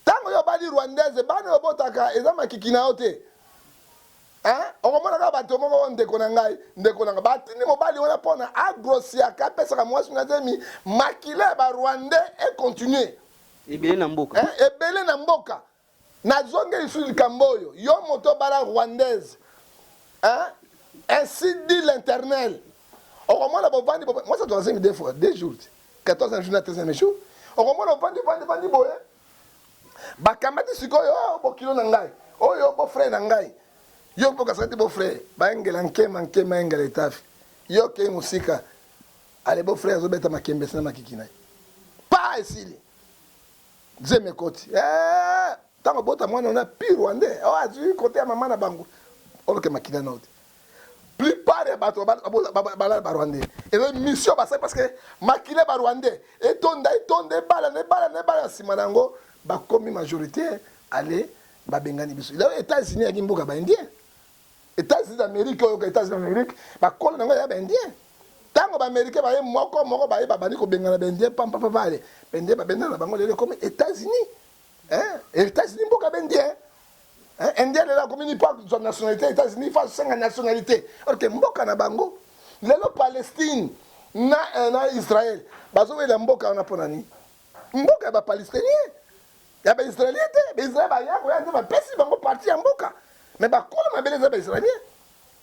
Tango yo obali rwandaise, bana oyo obotaka eza makiki na yo te. Hein? Okomona kaka bato moko oyo ndeko na ngai, ndeko na ngai. Batindi mobali wana pona agrosiaka, apesaka mwasi na zemi, makila ya ba rwandais e continuer. Ebele na mboka. Hein? Ebele na mboka. Nazongeli lisusu likambo oyo, yo moto obala rwandaise, hein? Ainsi dit l'Internel. Okomona bovandi, mwasi azwaka zemi deux fois, deux jours, 14e jour na 13e jour. Okomona ovandi, ovandi, ovandi boye. Bakamati sikoyo, oh, bokilo na ngai, oyo bo frère na ngai. Yo bokasaka te bo frère, baengela nkema nkema engela etafi. Yo okei mosika, ale bo frère azobeta makembesi na makiki na ye. Pa esili. Zemi ekoti. Eh, tango bota mwana wana pire rwandais. Oh, azui kote ya mama na bango. Oloke makila na yo te. Plupart ya bato balala ba rwandais. Eza mission basali parce que makila ba rwandais etonda etonda ebalana ebalana ebalana nsima na yango bakomi majorité ale babengani biso. Lelo États-Unis yaki mboka ba indien. Etats-Unis d'Amerique oyo Etats-Unis d'Amerique bakolo nango ya ba indien. Tango ba américain baye moko moko baye babandi kobengana ba indien pampa pampa ale ba indien babendana na bango lelo ekomi Etats-Unis. Hein? Etats-Unis mboka ba indien. Hein? Indien lelo akomi ni pas zwa nationalité Etats-Unis fa senga nationalité. Or que mboka na bango lelo Palestine na eh, na Israël bazowela mboka wana pona nini? Mboka ya ba Palestiniens. Ya ba israelien te, ba israelien baya koya nde bapesi bango parti ya mboka. Mais bakolo mabele eza ba israelien.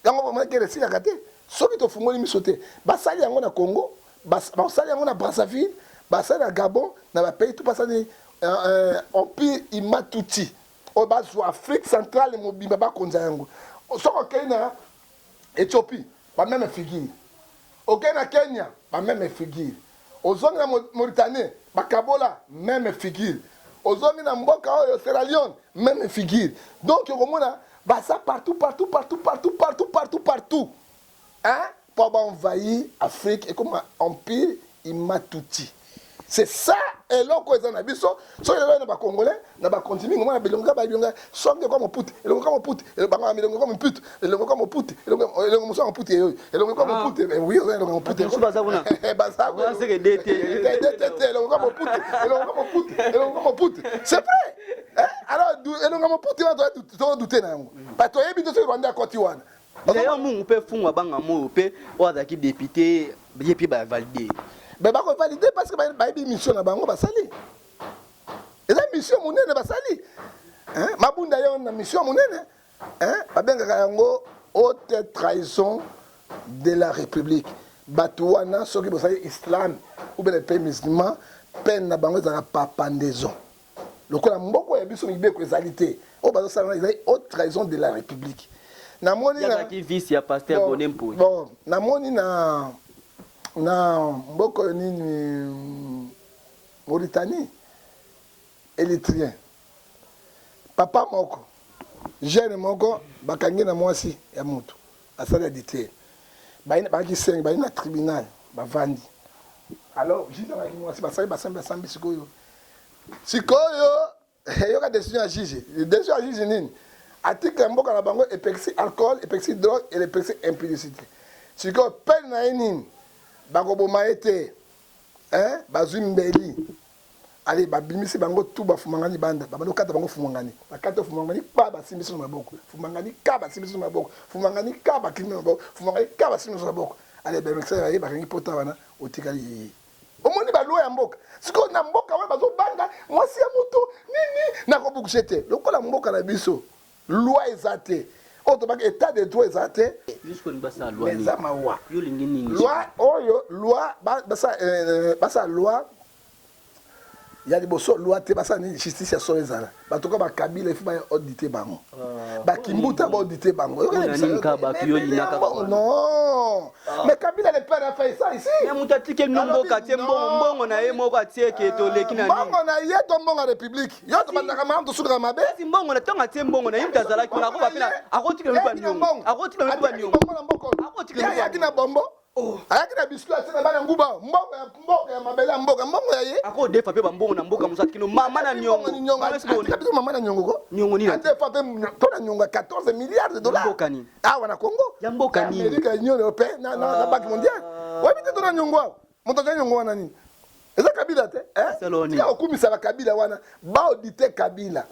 Yango vraiment guerre esilaka te. Soki tofungoli miso te, basali yango na Congo, basali yango na Brazzaville, basali na Gabon, na ba pays tout basali euh, euh, empire Imatuti. Oyo bazwa Afrique centrale mobimba bakonza yango. Soki okei na Ethiopie, ba meme figure. Okei na Kenya, ba meme figure. Ozongi na Mauritanie, bakabola, meme figure. Ozongi na mboka oyo Sierra Leone, meme figure. Donc okomona baza partout partout partout partout partout partout partout. Hein? Po ba envahir Afrique ekoma empire Imatuti. C'est ça eloko eza na biso soki lelo na ba congolais na ba konzi mingi omona bilongo kaka bilongo songe kwa moputi elongo kwa moputi bango milongo kwa moputi elongo kwa moputi elongo elongo mosusu ya moputi eyoyo elongo kwa moputi eh, oui oza elongo moputi mosusu baza kuna baza kuna seke dete dete elongo kwa moputi elongo kwa moputi elongo kwa moputi c'est vrai eh alors elongo moputi wana to doute na yango bato oyebi te soki Rwanda akoti wana D'ailleurs Mungu mpe fungwa banga moyo mpe oyo azalaki député ye mpe ba valide. Mais bako valide parce que bayebi mission na bango basali. Eza mission monene basali. Hein? Mabunda yo na mission monene. Hein? Babengaka yango haute trahison de la République. Bato wana soki bosali islam ou bien le pays musulman, peine na bango ezalaka papandaison. Lokola mboko ya biso mibeko ezali te, oyo bazosala wana ezali haute trahison de la République. Namoni na vice ya pasteur bon, Gode Mpoyi. Bon, namoni na na mboka oyo nini Mauritanie Érythréen papa moko jeune moko bakangi na mwasi ya moto asali adultère bayaki senge bayi na tribunal bavandi alors juge akangaki mwasi basali basambi basambi sikoyo Sikoyo yoka decision ya juge. Decision ya juge nini? Article ya mboka na bango epekisi alcool, epekisi drogue, epekisi impudicité. Sikoyo peine na ye nini? Bakoboma ye te. Hein? Bazwi mbeli. Allez, babimisi bango tout bafumangani libanda. Babandi kokata bango fumangani. Bakati fumangani pa basimbisi na maboko. Fumangani ka basimbisi na maboko. Fumangani ka bakimi na maboko. Fumangani ka basimbisi na maboko. Allez, bamekisa ye bakangi pota wana otikali ye. Omoni ba loi ya mboka sikoyo na mboka wana bazobanga mwasi ya moto nini nakobukise te lokola mboka na biso loi eza te oyo tobaki etat de droit eza te eza mawa loi oyo loi basala loi ya liboso loi te basala nini justice ya solo ezala bato ka bakabila ifo ba audite bango ah, bakimbuta ba audite bango non ah. mais kabila le père a fait ça ici mais moto atikeli no mboka atie mbongo mbongo na ye moko atie ke toleki na mbongo na ye to mbongo ya république yo tobandaka malamu tosukaka mabe kasi mbongo na ntango atie mbongo na ye moto azalaki wana akoba mpe akotikela mpe baniongo akotikela mpe baniongo akotikela na bombo. Oh. Ayaki na biscuit atie na bana nguba, mbongo ya mboka ya mabele ya mboka, mbongo ya ye. Akodefa mpe bambongo na mboka mosusu atikino mama na niongo. Niongo atika biso mama na niongo ko. Niongo nini? Adefa mpe to na niongo ya 14 milliards de dollars. Mboka nini? Awa na Congo. Ya mboka nini? Amerika, Union européenne na na Banque mondiale. Oyebi te to na niongo awa. Moto azali niongo wana nini? Eza Kabila te. Saloni. Tika kokumisa ba Kabila wana, ba auditer Kabila.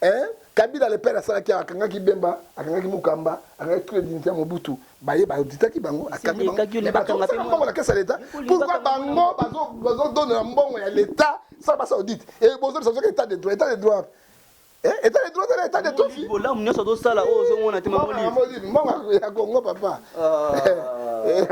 Hein? Kabila le père asalaki akangaki Bemba, akangaki Mukamba, akangaki tous les dignitaires Mobutu, baye ba auditaki bango, akangi bango. Ekaki Mais bakanga bazosala mbongo na caisse ya l'État. Pourquoi bango bazo bazodonela mbongo ya l'État sans basa audit? Et bozobisa soki état de droit, état de droit. Eh, état de droit, état de tofi. Bolamu nyonso azosala oyo ozomona te mama Olive. Mbongo ya Congo papa. Ah.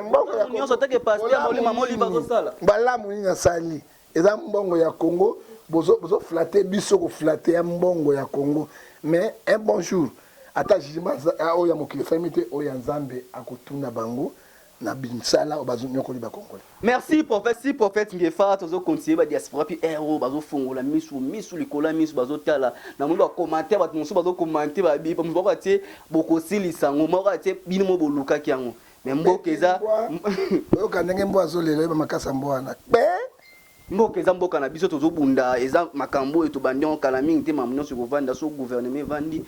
Mbongo ya Nyonso atake pasteur Bolamu Mama Olive nini? azosala. Balamu nini asali? Eza mbongo ya Congo, bozo bozo flatter biso ko flatter ya mbongo ya Congo. Mais un bon jour, ata jugement oyo ya mokili esalemi te, oyo ya Nzambe akotuna bango na binsala oyo bazonyokoli ba Congolais. Merci prophète, si prophète Ngefa tozo continuer ba diaspora puis ero bazo fongola misu misu likolo ya misu bazo tala na moni ba commentaire bato mosusu bazo commenter ba bi moko atie bokosilisa yango moko atie bino mo bolukaki yango mais mboka eza oyoka ndenge mbwa azolela oyeba makasi ya mbwa wana kpe mboka eza mboka na biso tozobunda eza makambo oyo tobandi yango kala mingi te makambo nyonso ekovanda so gouvernement evandi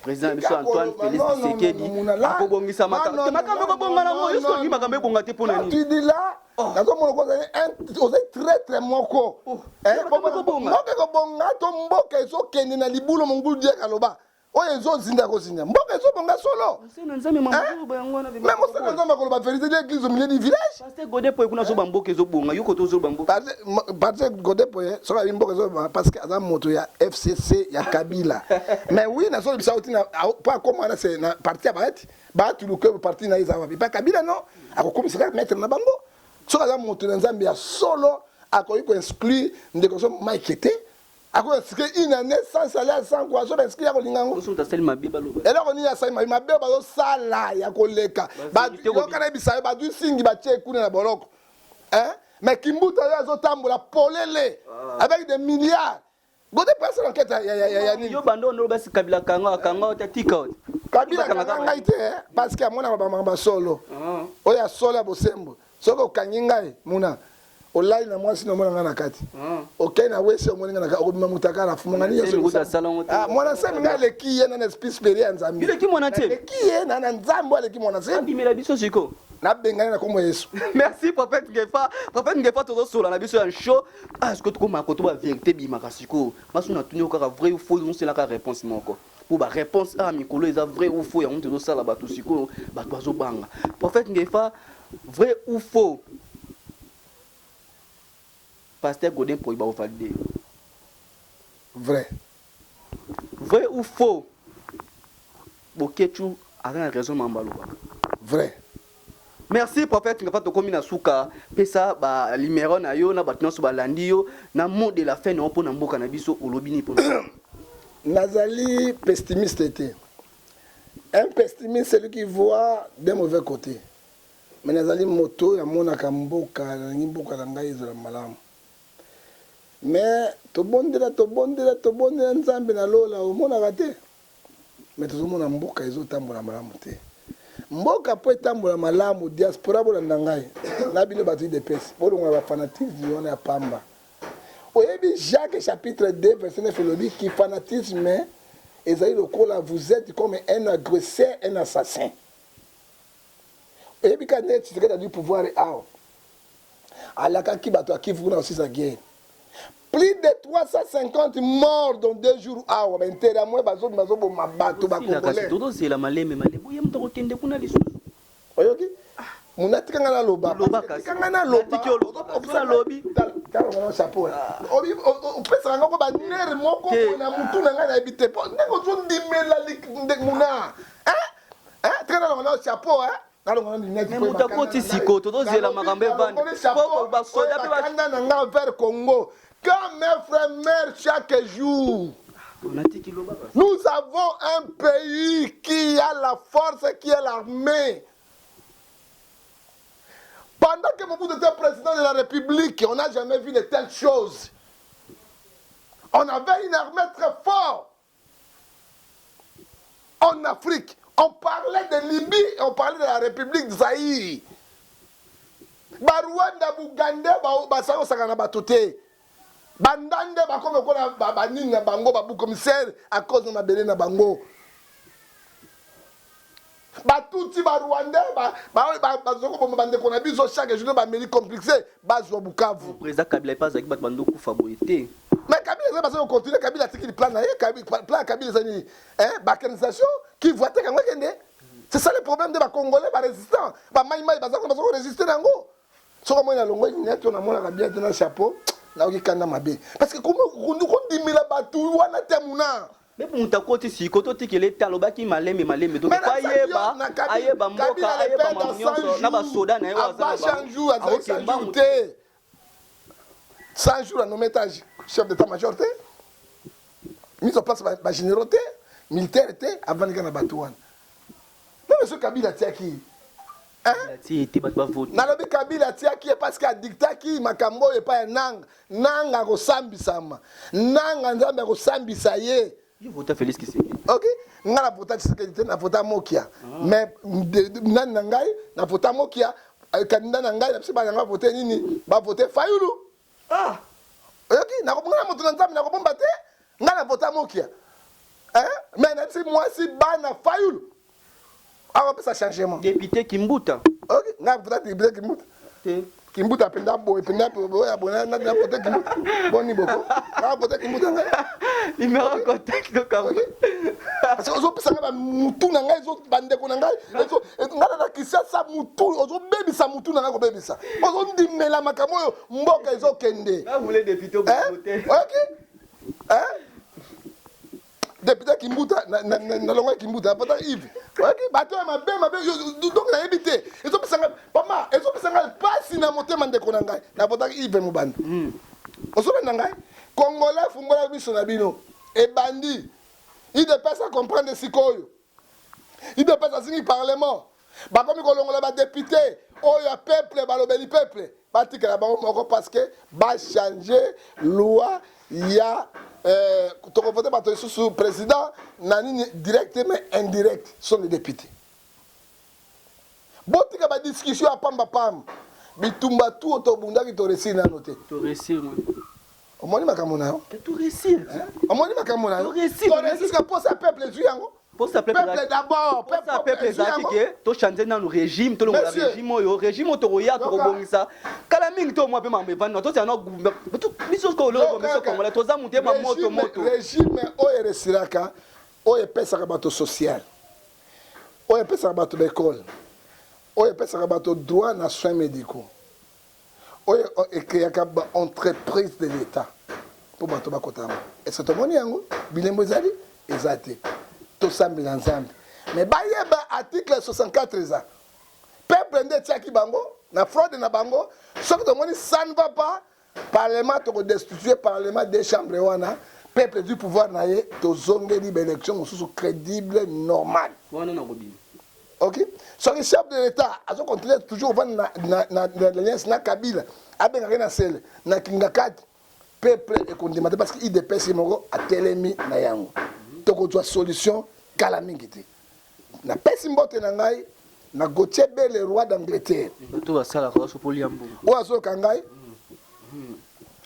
président na biso Antoine Félix Tshisekedi akobongisa makambo makambo ekobonga nango yo soki olingi makambo ebonga te mpo na nini tu dis là nazomona ko ozali traître moko makambo ekobonga. mboka ekobonga to mboka ezokende na libulu mongulu diaka aloba oyo ezozinda kozinda mboka ezobonga solo Mosali na Nzambe mama ozoloba yango wana mais mosali na Nzambe akoloba vérité l'église au milieu du village. Pasteur Godé Poye kuna azoba mboka ezobonga yo koto ozoloba mboka Pasteur Godé Poye soki ayebi mboka ezobonga parce que aza moto ya FCC ya Kabila mais oui nazolobisa yo ntina po akoma wana c'est na parti ya baati baatuluke parti na ye eza wapi pa Kabila non akokomisa kaka maître na bango soki aza moto na Nzambe ya solo akoki koexclure ndeko so Mike te akoki inscrire une année sans salaire sans quoi soki inscrire ya kolinga yango Soki moto asali mabe baloba eloko nini asali mabe mabe oyo bazosala ya koleka yoka nayebisa yo bazwi singi batie kuna na boloko hein? Mais Kimbuta oyo azotambola polele avec des milliards Godé Poye asala enquête ya, ya, ya, ya nini yo bando ono basi Kabila kanga kanga ota tika ota Kabila kanga ngai te eh, parce que amonaka bamakambo ya solo oyo ya solo ya bosembo soki okangi ngai muna olali na mwasi na omona ngai na kati okei na wese omoni ngai na kati okobima mutakala fumonga nini Semi kuta asala yango te. Mwana nsemi ngai aleki ye na na esprit supérieur ya Nzambe Yo oleki mwana nsemi? Aleki ye na na Nzambe oyo aleki mwana nsemi abimela biso siko nabengani na kombo ya Yesu. Merci prophète Ngefa. Prophète Ngefa tozosola na biso ya show. Ah, est-ce que tokoma koto ba vérité bimaka sikoyo. Masu na tuni kaka vrai ou faux, ozoselaka réponse moko. Po ba réponse ah mikolo eza vrai ou faux yango tozosala bato sikoyo bato bazobanga. Prophète Ngefa, vrai ou faux? Pasteur Godé Mpoyi ba valider. Vrai. Vrai ou faux? Boketshu aza na raison mamba alobaka. Vrai. Merci prophète Ngefa tokomi na suka pesa ba numéro na yo na bato nyonso balandi yo na mot de la fin na yo mpona mboka na biso olobi nini mpona Nazali pessimiste te. Un pessimiste, c'est lui qui voit d'un mauvais côté. Mais nazali moto oyo amonaka mboka, nalingi mboka na ngai ezala malamu. Mais tobondela, tobondela, tobondela Nzambe na lola omonaka te. Mais tozomona mboka ezotambola malamu te. Mboka po etambola malamu, diaspora bolanda ngai na bino bato UDPS, bolongola ba fanatisme wana ya pamba. Oyebi Jacques chapitre 2 verset 9 elobi ki fanatisme ezali lokola vous êtes comme un agresseur, un assassin. Oyebi kaka ndenge Tshisekedi azwi pouvoir awa alakaki bato ya Kivu kuna kosisa guerre. Plus de 350 morts dans 2 jours awa ba interahamwe bazo bazoboma bato ba Osila kasi Congolais. tozozela maleme maleme oye moto akokende kuna lisusu. Oyoki? Muna tika nga naloba. Loba kasi. Tika nga naloba. Natiki oloba. Soki nalobi. Tala ngana chapeau. Obi opesaka nga ko ba nerf moko Te. na mutu na ngai nayebi te. Po ndenge ozondimela muna. Hein? Hein? Tika nalonga na chapeau hein? Nalonga na lunette. Mais moto akoti sikoyo, tozozela makambo evanda. Po basoda pe bakanda na nga vers Congo. Quand mes frères meurent chaque jour, Natiki loba kasi. nous avons un pays qui a la force, qui est l'armée. Pendant que Mobutu était président de la République, on n'a jamais vu de telles choses. On avait une armée très forte en Afrique. On parlait de Libye, on parlait de la République de Zaïre. Ba Rwanda Bugandais basali kosakana na bato te. Banda nde bakomi lokola banini na bango ba bouc commissaire à cause na mabele na bango. Ba Tutsi ba Rwandais bazo koboma bandeko na biso chaque jour bameli complexe bazwa Bukavu. Président Kabila epa azalaki bato bando kufa boye te. Mais Kabila eza bazo continuer Kabila atikili plan na ye plan ya Kabila eza nini? Hein balkanisation Kivu ateka yango ekende. C'est ça le problème de ba Congolais ba résistants ba mai mai baza bazo ko résister na yango. Soki omoni nalongoli lunette oyo namonaka bien te na chapeau nayoki kanda mabe parce que kondimela bato wana te muna. Me moto akoti siko totikela ete alobaki malembe malembe to po ayeba ayeba mboka ayeba makambo nyonso na basoda na ye oyo aza na bango aoke mbangu te 100 jours anommé ta chef d'état major te mise en place ba généraux te militaire te avandika na bato wana meme soki Kabila atiaki. Nalobi Kabila atiaki ye parce que adictaki makambo oyo epai ya Nanga. Nanga akosambisama. Nanga Nzambe akosambisa ye. Yo vota Felix Tshisekedi. Ok, nga na vota Tshisekedi te, na vota Mokia. Ah. Mais nani na ngai, na vota Mokia, euh, candidat na ngai, na biso bana nga vote nini? Ba vote Fayulu. Ah. Oyoki, nakobonga na moto na Nzambe, nakobomba te. Nga na vota Mokia. Hein? Mais na biso mwasi bana Fayulu. Akopesa changement. Député Kimbuta. Ok, nga vota député Kimbuta. Te. Kimbuta mpenza boye mpenza boye ya boye na na vote Kimbuta. Boni boko. Nga vote Kimbuta ngai. Numéro contact de Kambo. Parce que ozopesa ngai mutu na ngai ezo bandeko na ngai ezo ngai na Kinshasa mutu ozobebisa mutu na ngai kobebisa. Ozondimela makambo oyo mboka ezokende. Nga voulez député voter. Ok. Hein? Depute Kimbuta nalongwa Kimbuta napata Yves oyoki bato ya mabe mabe donc nayebi te ezopesa ngai mama ezopesa ngai mpasi na motema ndeko na ngai navotaki Yves Mobanda hmm. ozolanda ngai congolais fungola miso na bino ebandi idps a comprendre sikoyo Udps azingi parlement bakomi kolongola ba depute oyo ya peuple balobeli peuple batikala bango moko parce que ba changer loi ya euh, tokovote bato lisusu président na nini direct mais indirect sont des députés botika ba discussion ya pamba pamba bitumba tu oyo tobundaki toresir nano te omoni makambo na yo omoni makambo na yo toresir mposa peuple ezwi yango posa peuple d'abord posa peuple ezalaki ke tochange nanu régime tolongola régime oyo régime oyo tokoya tokobongisa kala mingi to mwa mpe mambo evandi tozala na biso koloko biso congolais toza motema moto moto régime oyo eresilaka oyo epesaka bato social oyo epesaka bato baekole oyo epesaka bato droit na soins médicaux oyo ecreaka ba entreprise de l'etat mpo bato bakota yango est-ce tomoni yango bilembo ezali eza te tosambela nzambe mais bayeba article 64 eza peuple nde etiaki bango na fraude na bango soki tomoni ça ne va pas parlement tokodestitue parlement de chambre wana peuple du pouvoir na ye tozongeli baélection mosusu crédible normal wana nakobima Ok soki chef de l'etat azo continuer toujours ovanda na, na, na, na alliance na Kabila abengaka ye na sele na kingakati peuple ekondima te parce que idps ye moko atelemi na yango tokozwa solution kala mingi te napesi mbote na ngai na Gauthier B le roi d'Angleterre bato basalaka basopolia mbongo oyo azoyoka ngai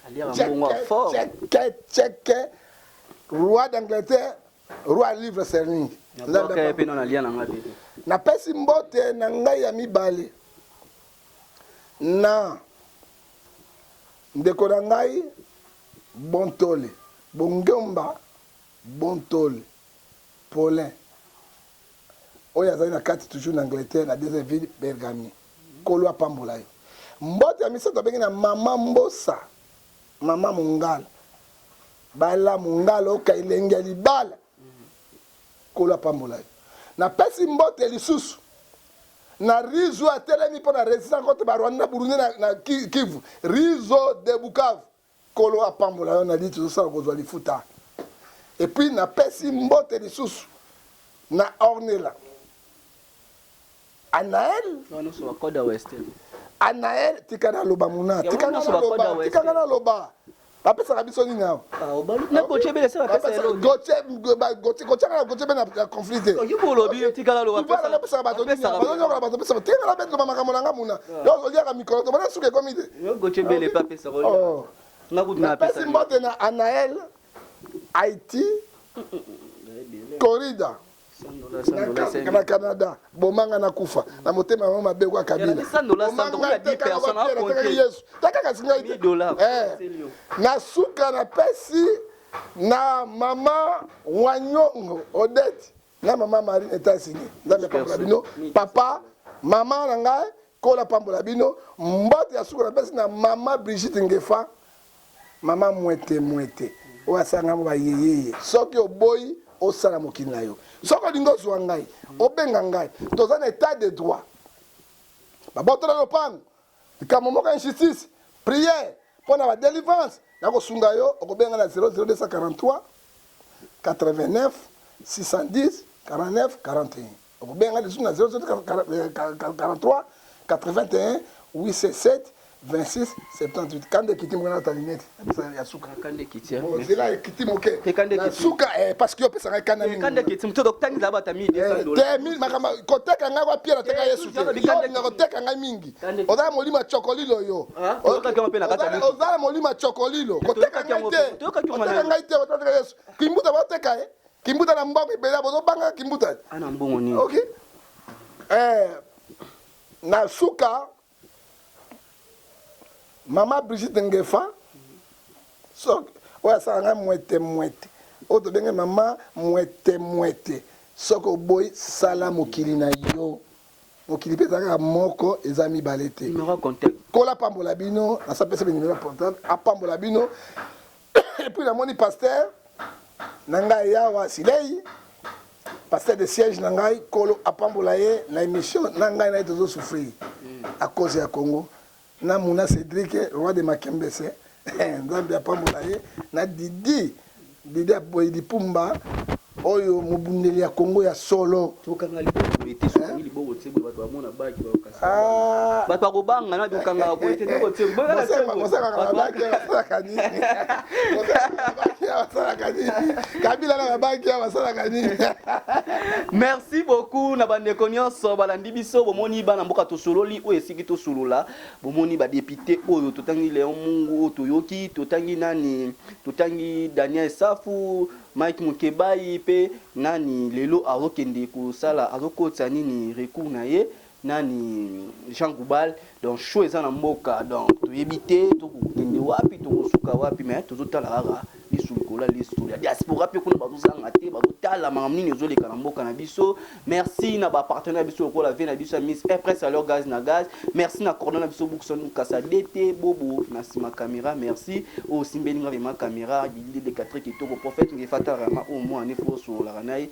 aliaka mbongo ya fort tcheke tcheke roi d'Angleterre Roi livre sterling. Napesi mbote na ngai ya mibale na ndeko na ngai Bontole Bongomba Bontole Paulin oyo azali na kati toujours na Angleterre na deuxième ville Bergami. Nkolo apambola yo. Mbote ya misato abengi na mama Mbosa Mama Mongala bala mongala oka elengi ya libala nkolo apambola yo napesi mbote lisusu na rizo atelemi mpo na resistance contre ba rwanda na burundi na, na kivu rizo de bukavu nkolo apambola yo na liti ozosala kozwa lifuta epuis napesi mbote lisusu na ornela Anaël Anaël tika naloba muna tika nga naloba tika nga naloba. Bapesaka biso nini awa? Na Gauthier Bele se bapesa eloko. Gauthier Gauthier na Gauthier Bele na conflit te. Yo bolobi tikala loba pesa. Bapesaka bato nini? Bazonyokola bato pesa. Tikala bete loba makambo na nga muna. Yo oliaka mikolo to bana suka ekomi te. Yo Gauthier Bele pa pesa ko. Oh. Nga kutu na pesa. Napesi mbote na Anaël Haïti Corrida na Canada bomanga nakufa na motema yango mabe kwa Kabila Yesu takaka singai te eh. Na suka napesi na mama Wanyongo Odette na mama Marine États-Unis. Nzambe apambola bino, papa mama na ngai, kola pambola bino. Mbote ya suka napesi na mama Brigitte Ngefa, mama mwete mwete oyo asala ngai bayeyeye. Soki oboyi osala mokili na yo, soki olingi ozwa ngai, obenga ngai. Toza na état de droit. Babotola lopango, likambo moko, injustice, prière mpo na badelivrance, nakosunga yo. Okobenga na 00243 89 610 49 41. Okobenga lisusu na 0043 81 807 26 78. Kanda ekiti moke, nata lunette ya suka. Kanda ekiti. Nzela ekiti moke na suka, parce que yo opesa ngai kanda. Kanda ekiti moto tokotangisa bata 1200. Te, makambo koteka ngai wa Pierre ateka Yesu te. Yo olinga koteka ngai mingi, oza na molimo ya chokolilo. Yo oza na molimo ya chokolilo. Koteka ngai te, koteka ngai te. Oteka Yesu, kimbuta bateka ye, kimbuta na mbongo ebele, bozobanga kimbuta. Ana mbongo nini? Ok, na suka, mama Brigitte Ngefa, soki oyo asala ngai mwete mwete, oyo tobenge mama mwete mwete, soki oboyi sala mokili na yo. Mokili mpe eza kaka moko, eza mibale te. Kola pambola bino. Nasapesa be numéro portable, apambola bino. Et puis namoni pasteur na ngai yawa Silei, pasteur de siège na ngai, kolo apambola ye. Na émission na ngai na ye, tozosouffrir à cause ya Congo. Na Muna Cédric, roi de Makembese, Nzambe apambola ye. Na Didi Didi Aboyi Lipumba, oyo mobundeli ya Congo ya solo. Tokanga liboko boye te. Soki liboko te boye, bato bamona baki, bakokasa. Bato bakobanga na tokangaka boye te. Basalaka nini? Basalaka nini? Kabila na babanki awa basalaka nini? Merci beaucoup na bandeko nyonso balandi biso. Bomoni bana mboka, tosololi oyo esiki tosolola. Bomoni badéputé oyo totangi: Léon Mungu oyo toyoki, totangi nani, totangi Daniel Safu, Mike Mukebayi, mpe nani lelo azokende kosala, azokotisa nini, recours na ye, nani, Jean Goubal. Donc show eza na mboka, donc toyebi te tokokende wapi, tokosuka wapi, mais tozotala kaka lisu likolo ya lisu ya diaspora mpe kuna bazozanga te, bazotala makambo nini ezoleka na mboka na biso. Merci na bapartenaire biso lokola ve na biso ya Miss Airpress, alors gaz na gaz. Merci na cordon na biso Bukson Kasa, DT Bobo na nsima caméra. Merci oyo osimbeli nga vraiment caméra, bilili eleka très kitoko. Prophète Ngefata, vraiment oyo mwana efo osololaka na ye.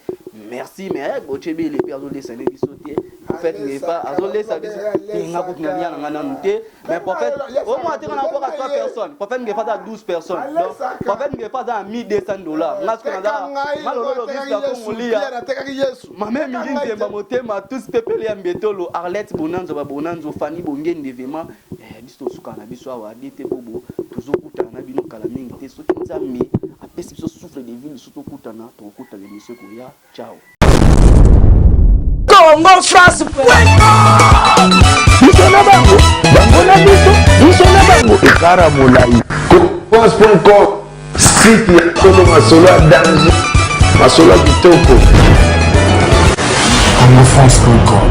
Merci. Mais Gauthier Bele mpe azolesa nde biso te. Prophète Ngefa azolesa biso te. Nga kutu na lia na nga nanu te, mais prophète au moins te nga nakoka 3 personnes, prophète Ngefa aza 12 personnes. Donc prophète Ngefa aza na 1200 $. Nga soki naza malololo risque ya kongolia. Mame Mili Nzemba, motema tous pepele ya Mbetolo, Arlette Bonanzo, babonanzo Fani Bongende. Vraiment biso tosukaka na biso awa. Ade te bobo, tozokutana na bino kala mingi te. Soki Nzambe apesi biso souffle de vie lisusu, tokutana, tokokutana émission ekoya. Ciao. Congo France. Biso na bango, bango na biso, biso na bango ekara molai. France.com, site ya solo, masolo ya danger, masolo ya kitoko. congofrance.com.